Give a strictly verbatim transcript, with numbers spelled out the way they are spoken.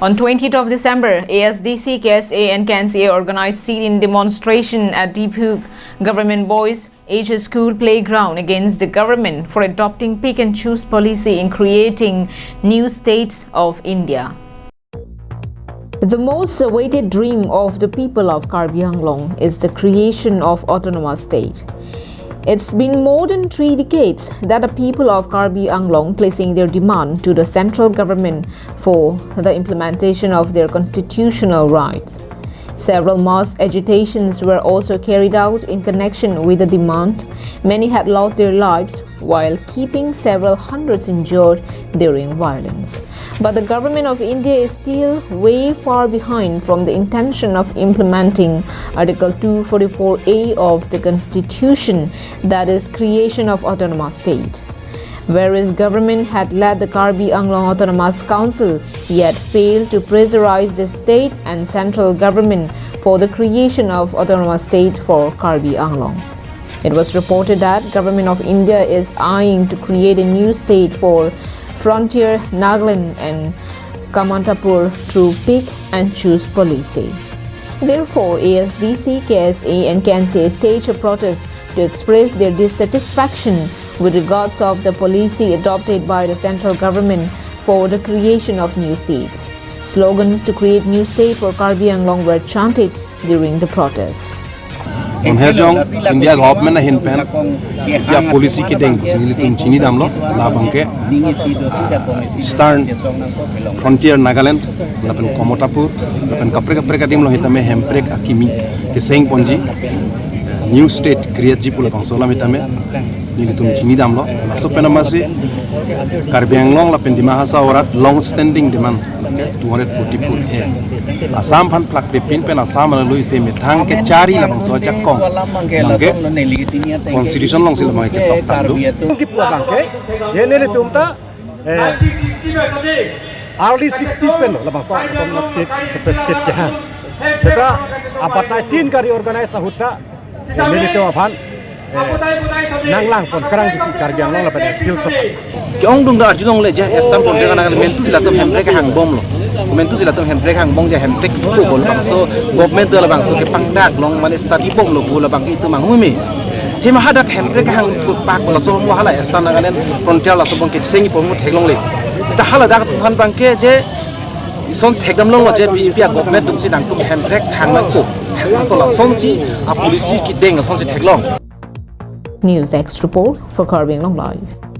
On twentieth of December, A S D C, K S A and K N C A organized sit-in demonstration at Diphu Government Boys H S School playground against the government for adopting pick and choose policy in creating new states of India. The most awaited dream of the people of Karbi Anglong is the creation of autonomous state. It's been more than three decades that the people of Karbi Anglong placing their demand to the central government for the implementation of their constitutional rights. Several mass agitations were also carried out in connection with the demand. Many had lost their lives while keeping several hundreds injured during violence. But the government of India is still way far behind from the intention of implementing Article two forty-four A of the Constitution, that is, creation of autonomous state. Whereas government had led the Karbi Anglong Autonomous Council, yet failed to pressurize the state and central government for the creation of autonomous state for Karbi Anglong. It was reported that Government of India is eyeing to create a new state for Frontier Nagaland and Kamatapur through pick and choose policy. Therefore, A S D C, K S A and K N C A staged a protest to express their dissatisfaction with regards of the policy adopted by the central government for the creation of new states. Slogans to create new state for Karbi Anglong were chanted during the protest. Bonhejong India government ahin pen isi a policy kedeng pusi nelitum chinidamlo, labangke, ah, Eastern Frontier Nagaland lapen Kamatapur lapen kaprek kaprek adim along sitame hemprek akimi keseng ponji, new state create ji pu labangso alam sitame nelitum chinidamlo. Laso pen amatsi Karbi Anglong lapen Dima Hasao arat long standing demand ke two hundred forty-four A. Assam aphan plak pepin pen Assam alui se methang kechari labangso ajakong. Labangke constitution alongsi labangke ketok tanglo. Kipu abangke, ye nelitum ta, eh, early sixties pen labangso autonomous state, separate state kehang. Seta abatai tin kari organize ahut ta, eh, nelitum aphan, eh, nanglang pon kerang di Karbi Anglong lapen Hills aphan. Ke-ongdung ta arjulongle je Eastern Frontier Nagaland mentu si latum hemprek kehang bomlo. Mentu si latum hemprek kehang bom je hemprek ko bol bangso government tu labangso kepangdak long mane study bomlo pu labangke itum manghume. Thema hadak hemprek kehang thurpak laso mo hala Eastern Nagaland Frontier laso abangke sengji pu mo theklongle. Seta hala dak aphan abangke je ison thekdamlonglo je B J P a government atumsi nangtum hemprek hang nangpo. Hang nangpo lasonsi a policy kedeng lasonsi theklong. News Desk report for Karbi Anglong Live.